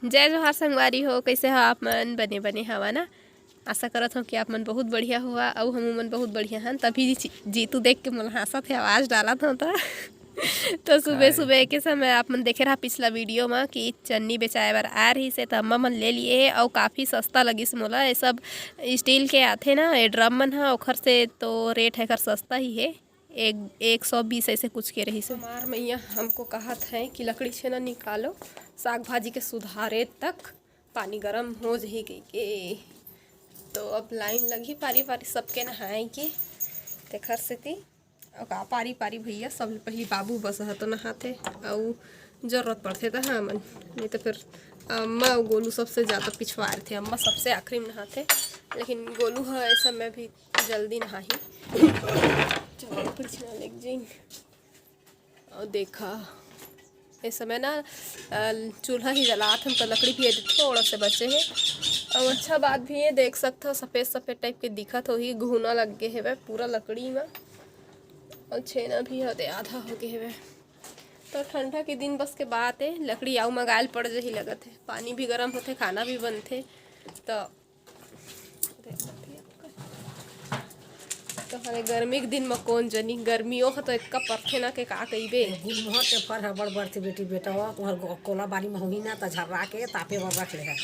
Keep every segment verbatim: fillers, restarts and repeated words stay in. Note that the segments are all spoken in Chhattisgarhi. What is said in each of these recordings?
जय जोहार संगवारी हो, कइसे हो आप मन? बने बने हवा ना? आशा करत हव कि आप मन बहुत बढ़िया होहा, अउ हमू मन बहुत बढ़िया हन। तभी जी-, जीतू देख के मोला हाँसत हे, आवाज डालत हव त। तो सुबह सुबह के समय आप मन देखे रहा पिछला वीडियो म कि चन्नी बेचाए बर आए रहिस हे, त अम्मा मन ले लिए हे, अउ काफ़ी सस्ता लगिस मोला। ये सब स्टील के आथे ना, ये ड्रम मन ह, ओखर से तो रेट ह एकर सस्ता ही हे। एक, एक सौ बीस ऐसे कुछ के रहिस हे। हमार मैया हमको कहत है कि लकड़ी छेना निकालो, साग भाजी के सुधारे तक पानी गरम हो जही कहिके। तो अब लाइन लगही पारी पारी सबके नहाए के, तेखर सेती। अउ का पारी पारी भैया, सबले पहिली बाबू बस ह तो नहाथे, अउ जरूरत पड़थे त हमन, नहीं तो फिर अम्मा अउ गोलू सबसे ज़्यादा पिछुआ रथे। अम्मा सबसे आखिरी में नहाथे, लेकिन गोलू ह ऐसा में भी जल्दी नहाही। चलो, कुछ ना लेके जाइन। अउ देखा, ए समय ना, अ, चूल्हा ही जलात हन, तो लकड़ी भी एदे थोड़ा से बचे हे। अउ अच्छा बात भी हे, देख सकत हव, सफेद सफेद टाइप के दिखत होही, घुना लग गे हेवय पूरा लकड़ी म। अउ छेना भी एदे आधा हो गे हेवय। तो ठंडा के दिन बस के बात हे, लकड़ी अउ मंगाए ल पड़ जही लगत हे। पानी भी गरम होथे, खाना भी बनथे, तो तो हरे गर्मी के दिन म कोन जनी, गर्मियों ह तो एतका परथे ना के का कहिबे। गुलमोहर के फर ह बड़ बड़थे बेटी बेटा, हो तुहर गो-, कोला बारी म होही ना, त झर्रा के तापे बर रख ले ह।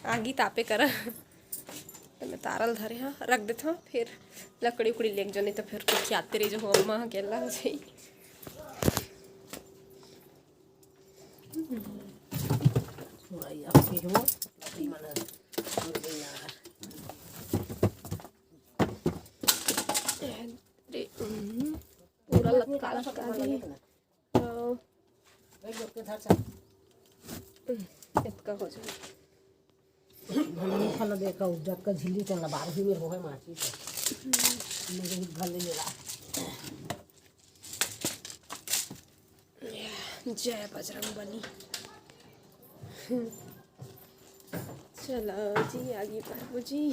आगी तापे करा। त मैं तारल धरे ह, रख देथव, फिर लकड़ी उकड़ी लेके जनी, त फिर कुछ यात्री जो हो अम्मा अकेला हो जाई। सुरैया पीढ़ो, लकड़ी मन ह, मुर्गे यार। अरे, हम्म, पूरा लटका लटका दे। तो बैठ, बैठ के धर चल। इतना हो जाए। भले मुखा न देखा, जब का झिल्ली तो लबार ही में होए माची तो। मुझे भी भले लेला। जय बजरंग बली। चलो जी, आगे प्रभु जी।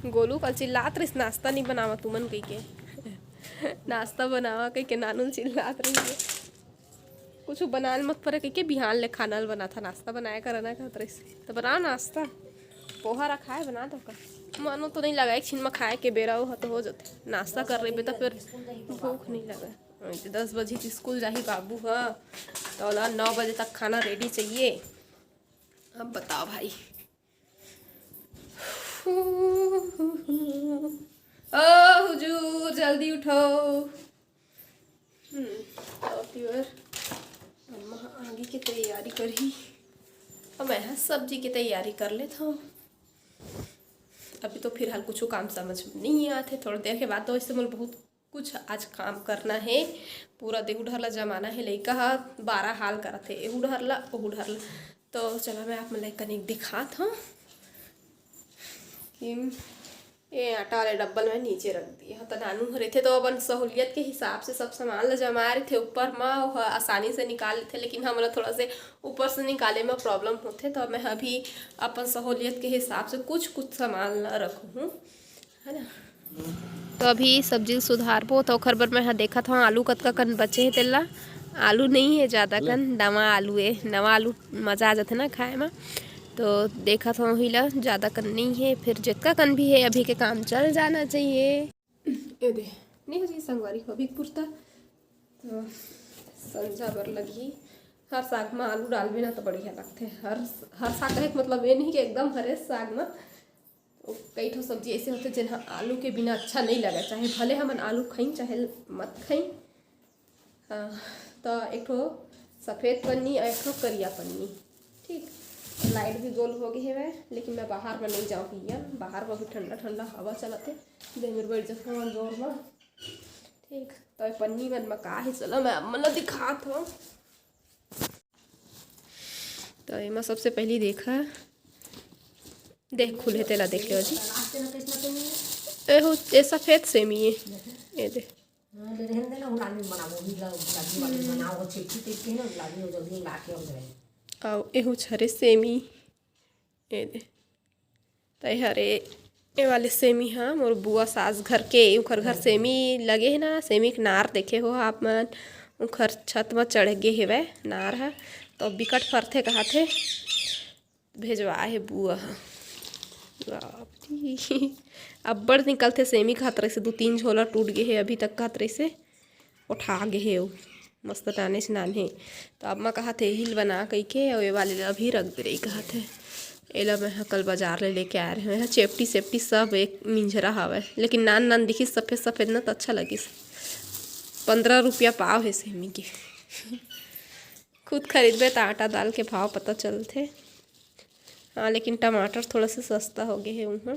गोलू कल चिल्लात रहिस, "नाश्ता नहीं बनावा तुमन," कहिके। "नाश्ता बनावा," कहिके नानू चिल्लात रहिस। कुछ बनाए ल मत परे कहिके बिहान ले खाना ल बनाथा, नाश्ता बनाए करना कहत रहिस। त बना नाश्ता, पोहा रखाए बना दो का। मनो तो नहीं लगा, एक छिन म खाए के बेरा ओह तो हो जथे। नाश्ता कर रहिबे त फिर भूख नहीं लगा। अइसे दस बजे के स्कूल जाही बाबू ह, त ओला नौ बजे तक खाना रेडी चाहिए। अब बताओ भाई। ओ हुजूर, जल्दी उठो। हम्म, तो प्योर अम्मा आगे के तैयारी करही। अब मैं ह सब्जी के तैयारी कर लेत हव। अभी तो फिलहाल कुछ काम समझ में नहीं आते, थोड़ी देर के बाद तो वैसे मोर बहुत कुछ आज काम करना हे, पूरा देहू डहर ला जमाना हे, लइका ह बारह हाल करत हे, एहू डहर ला, ओहू डहर ला। तो चला मैं आप मन ला एक कनिक दिखात हव कि ये आटा वाले डब्बल में नीचे रख दिए हव। तो नानू ह रहिथे तो अपन सहूलियत के हिसाब से सब सामान ला जमाए रहिथे ऊपर म, ओह आसानी से निकाल लेथे, लेकिन हमला थोड़ा से ऊपर से निकाले में प्रॉब्लम होथे, तो मैं अभी अपन सहूलियत के हिसाब से कुछ कुछ सामान ला रखहूँ। है ना? तो अभी सब्जी ल सुधारबो, तो ओखर बर मैं ह देखत हव आलू कतका कन बचे हे तेला। आलू नहीं हे ज़्यादा कन, नवा आलू हे। नवा आलू मज़ा आ जाथे ना खाए म। तो देखत हव ओही ला, ज़्यादा कन नहीं हे, फिर जितका कन भी हे अभी के काम चल जाना चाहिए। ए दे, नहीं हो जी संगवारी हो अभी पुरता। तो संझा बर लगही। हर साग म आलू डालबे ना तो बढ़िया लगथे। हर, हर साग कहे के मतलब ये नहीं कि एकदम हरे साग म कई ठो सब्जी ऐसे होथे जेन ह आलू के बिना अच्छा नहीं लगे, चाहे भले हमन आलू खाई चाहे मत खाई। हाँ, तो एक ठो सफेद पन्नी और एक ठो करिया पन्नी। ठीक, लाइट भी गोल हो गए हेवय, लेकिन मैं बाहर में नहीं जाऊँ भैया, बाहर में भी ठंडा ठंडा हवा चलत हे, देह में बैठ जात हूँ जोर में। ठीक, तो ये पन्नी मन में का हे, चलो मैं आप मन ला दिखात हूँ। तो एमा सबसे पहली देखा, देख खुले तेला देख लेवा जी। एहो, ए सफेद सेमी हे, ए दे। अउ एहू छरे सेमी, ए दे। तै हरे ये वाले सेमी ह मोर बुआ सास घर के, उखर घर सेमी लगे हे ना, सेमी के नार देखे हो आप मन, उखर छत म चढ़ गे हेवय नार ह, तो बिकट फरथे कहत हे, भेजवा हे बुआ ह। बाप रे, अब्बड़ निकलथे सेमी कहत रहिसे, दू तीन झोला टूट गे हे अभी तक कहत रहिसे। ओठा गे हे ओ, मस्त नानेच नान हे। तो अब मैं कहत हे, "एही ल बना," कहिके, अउ ए वाले ल अभी रख दे रही कहत हे। एला मैं ह कल बाजार ले लेके आए रहे हूँ। एला चेपटी सेपटी सब एक मिंजरा हवय, लेकिन नान नान दिखिस, सफेद सफेद न, तो अच्छा लगिस। पंद्रह रुपया पाव हे सेमी के। खुद खरीदबे त आटा दाल के भाव पता चलथे। हाँ, लेकिन टमाटर थोड़ा सा सस्ता हो गए हे उहाँ।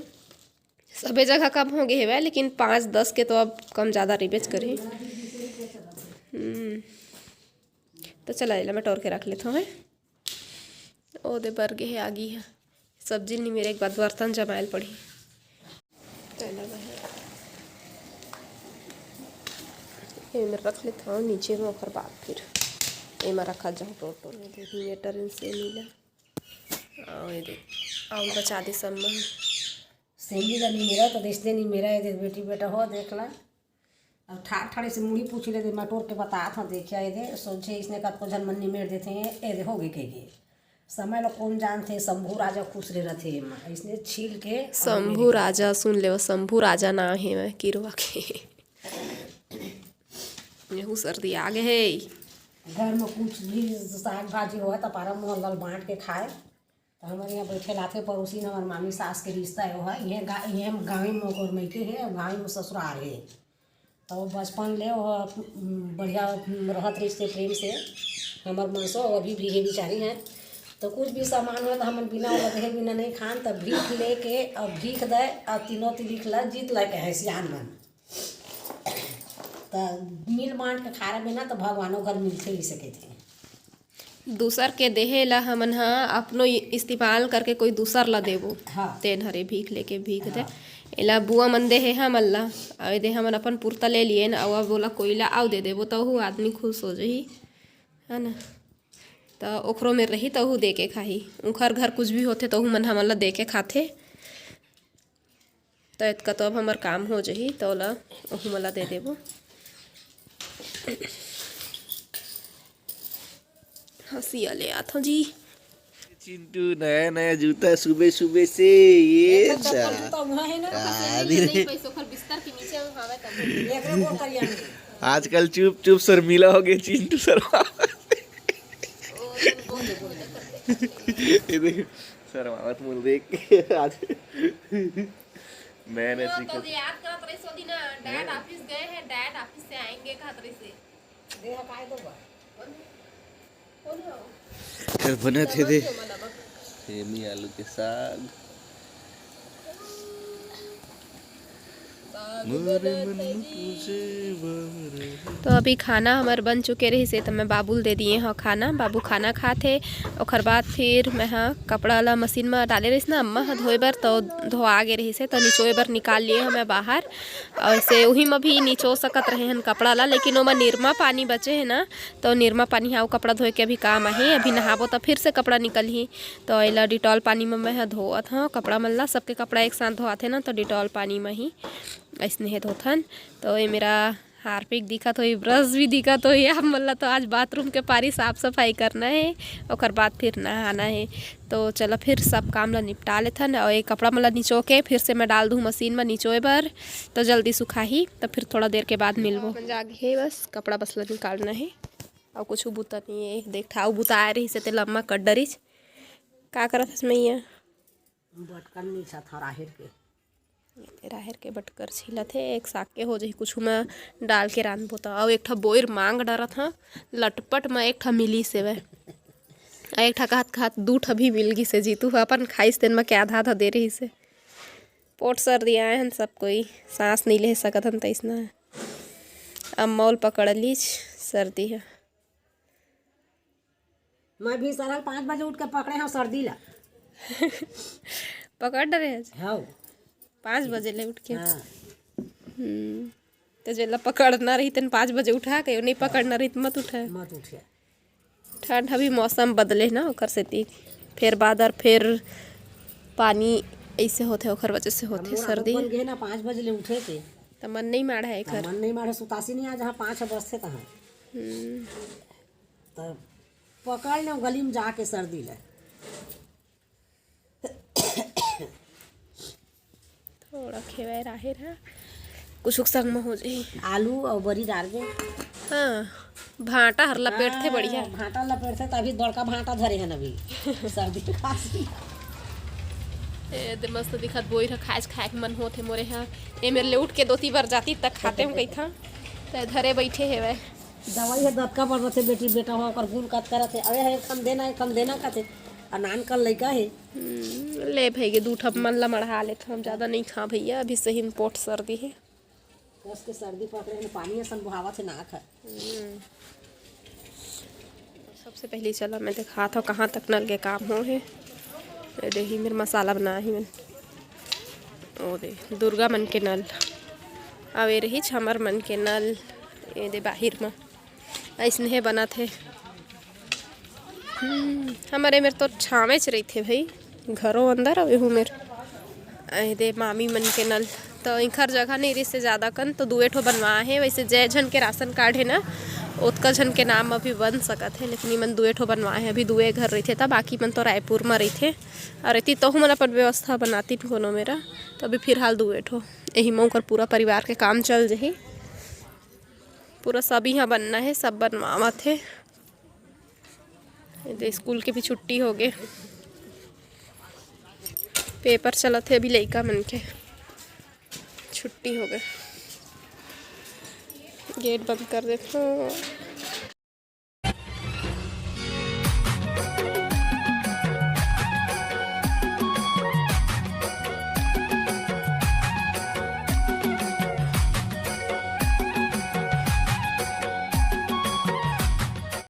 सबे जगह कम हो गए हेवय, लेकिन पाँच दस के तो अब कम ज़्यादा रहिबेच करही। हम्म, तो चला, एला मैं टोर के रख लेथव, हैं? ओ दे बर गे हे आगी ह। सब्जी निमेरे के बाद बर्तन जमायल पड़ही। तो एला मैं एमे रख लेथव नीचे में, ओकर बाद फिर एमा रखा जाओ टोर टोर में। देखी, ये टरन से नीला। अउ ये देख, अउ बचा दे सब मन। सेमी ला निमेरा तो देख दे, निमेरा ये देख बेटी बेटा हो, देख ला। अब ठाड़ ठाड़ से मुड़ी पूछ ले दे, मैं टोर के बतात हूँ, देखिया ये दे, सोचे इसने कतको झन मन निमेर देथे, ये दे हो गे, के गे। समय ला कौन जानथे, शंभू राजा खुश रे रथे एमा, इसने छील के अब शंभू निमेर राजा, सुन लेवा, शंभू राजा नाम हे मैं किरवा के। यहू सर्दी आ गए हे। घर में कुछ भी साग भाजी होय त पारा मोहल्ला ल बांट के खाए। तो हमारे यहाँ बैठे लाथे पड़ोसी न, हमारे मामी सास के रिश्ता है वो है, ये गा-, ये हम गाँव में ओकर मइके है, गाँव में ससुराल है। तो वो बचपन ले वो, उम, बढ़िया, उम, रहत रहिस ते प्रेम से। हमर मनसो अभी भी है बिचारी है। तो कुछ भी सामान हो तो हमन बिना ओला देहे बिना नहीं खान, तब भीख लेके और भीख दे और तीनों तिलिक ला जीत लेके है सियान मन। त मिल बांट के खारा बिना तो भगवानो घर मिलथे ही सके थे। दूसर के देहे ला हमन ह अपनो इ-, इस्तेमाल करके कोई दूसर ला देबो। हाँ। तेन हरे भीख लेके भीख दे। हाँ। एला बुआ मन देहे हमन ला, अउ एदे हमन अपन पुरता ले लिए न, अउ अब ओला कोई ला अउ दे देबो, तहू आदमी खुश हो जही, है ना? त ओखरो में रही, तहू दे के खाही। उखर घर कुछ भी होथे, तहू मन हमन ला दे के खाथे। त एतका तो अब हमर काम हो जही, त ओला ओहू मन ला दे देबो। हंसिया ले आथव जी। चिंटू नया नया जूता सुबह सुबह से, ये एक तो चप्पल दा। जूता उहाँ है ना, आ, अभी नहीं। पैसों खर बिस्तर के नीचे में हवे तब। एकरे गोड़ तरिया में। आजकल चुप चुप शर्मीला हो गए चिंटू शर्मा। ओ, बोल दे, बोल दे। ये देख, शर्मावत मुल देख के आज। मैंने वो सीखा। तो याद करत रही सो दिन, डैड हैं? ऑफिस गए हैं, डैड ऑफिस से आएंगे कहत रही से। देह काय दो बा? कौन है? कौन है वो? फिर बने थे दे। सेमी आलू के साग। तो अभी खाना हमर बन चुके रहिस हे, त मैं बाबू ल दे दिए हव खाना। बाबू खाना खात हे, ओखर बाद फिर मैं ह कपड़ा ला मशीन म डाले रहिस ना अम्मा ह धोए बर, तो धोआ गे रहिस हे, तो निचोए बर निकाल लिए हव मैं बाहर। अउ ऐसे उही म भी निचो सकत रहे हन कपड़ा ला, लेकिन ओमा निरमा पानी बचे हे ना, तो निरमा पानी ह अउ कपड़ा धोए के अभी काम आही। अभी नहाबो त फिर से कपड़ा निकलही, तो एला डिटॉल पानी म मैं ह धोवत हव कपड़ा मन ला। सबके कपड़ा एक साथ धोआथे ना, तो डिटॉल पानी म ही अइसने हे धोथन। तो ये मेरा हारपिक दिखत होही, ब्रश भी दिखत होही। आप मन ला तो आज बाथरूम के पारी साफ सफाई करना हे, ओकर बाद फिर नहाना हे। तो चलो फिर सब काम ला निपटा लेथन, अउ ये कपड़ा मन ला निचो के फिर से मैं डाल दूँ मशीन म निचोए बर, तो जल्दी सुखाही। तो फिर थोड़ा देर के बाद मिलबो। मन जागे हे, बस कपड़ा बस ला निकालना हे, अउ कुछ बुता नहीं हे। देख, ठाऊ बुता आए रहिस हे, ते लम्मा कर डरिस। का करत हस मैया? बटकन मिसत हव राहेर के। ये राहेर के बटकर छीलत हे, एक साग के हो जही, कुछु म डाल के रांधबो त। अउ एक ठा बोइर मांग डरत हव, लटपट म एक ठा मिलिस हेवय। अउ एक ठा कहत कहत दू ठा भी मिल गिस हे। जीतू ह अपन खाइस, तेन म के आधा आधा दे रहिस हे। पोट सर्दी आए हन सब कोई, सांस नइ ले सकत हन तइसना। अब मौल पकड़ लीच सर्दी ह। मैं भी सरल पाँच बजे उठ के पकड़े हव सर्दी ला। पकड़ डरे आज? हव। पाँच बजे ले उठ के? हाँ। हम्म। तो जेला पकड़ना रही तेन पाँच बजे उठा के, नहीं पकड़ना रही त मत उठा। मत उठिया। ठंड अभी मौसम बदले ना, ओकर सेती फेर बादर, फेर पानी, ऐसे होथे, ओखर वजह से होथे सर्दी। बन गे ना, पाँच बजे ले उठे के। त मन नहीं माढ़ा एखर। मन नहीं माढ़े, सुतासी नहीं आ, जहाँ पाँच बजथे तहाँ। हम्म। त पकड़ ले गली में जाके सर्दी ले। थोड़ा खेवै राहेर ह, कुछ संग में हो जाही। आलू अउ बरी डाल दे। हाँ, भांटा हर लपेटथे हाँ, बढ़िया। भांटा लपेटथे, तभी बड़का भांटा धरे हन अभी। सर्दी खांसी। ए दे मस्त दिखत बोइर ह, खाए खाए के मन होत हे मोरे ह। ए मेर ले उठ के दोती बर जाती त खाते हूँ कहिथा, त धरे बैठे हेवै। दवाई ह दतका बर रथे बेटी, बेटा हो ओकर गुण कत करत हे। अरे हे कम देना, हे कम देना कथे। आ नान कन लइका हे। हम्म, ले भई गे, दू ठप मन ला मढ़ा लेथन, ज्यादा नहीं खा भैया, अभी सही में पोट सर्दी हे। कस के सर्दी पकड़े हे, पानी असन बोहावत हे नाक ह। हम्म। सबसे पहले चला मैं दिखात हव कहाँ तक नल के काम हो हे। ए दे ही मेर मसाला बनाए ही मैं। ओ दे दुर्गा मन के नल, अउ ए रही छमर मन के नल। ए दे बाहिर म अइसने बनत हे। हम्म, हमर ए मेर तो छावेच रहिथे भई, घरो अंदर अउ एहू मेर। ए दे मामी मन के नल, त इंखर जगह नहीं रिहिसे ज्यादा कन, तो दुए ठो बनवाए हे। वैसे जय झन के राशन कार्ड हे ना, ओतका झन के नाम अभी बन सकत हे, लेकिन इमन दुए ठो बनवाए हे। अभी दुए घर रहिथे, त बाकी मन तो रायपुर म रहिथे। अउ एती तहू मन अपन व्यवस्था बनातिन कोनो मेरा, त अभी फिलहाल दुए ठो। एही म ओकर पूरा परिवार के काम चल जही। पूरा सब इहाँ बनना हे, सब बनवावत हे। ए दे स्कूल के भी छुट्टी हो गे, पेपर चलत हे अभी लइका मन के, छुट्टी हो गे। गेट बंद कर देथों।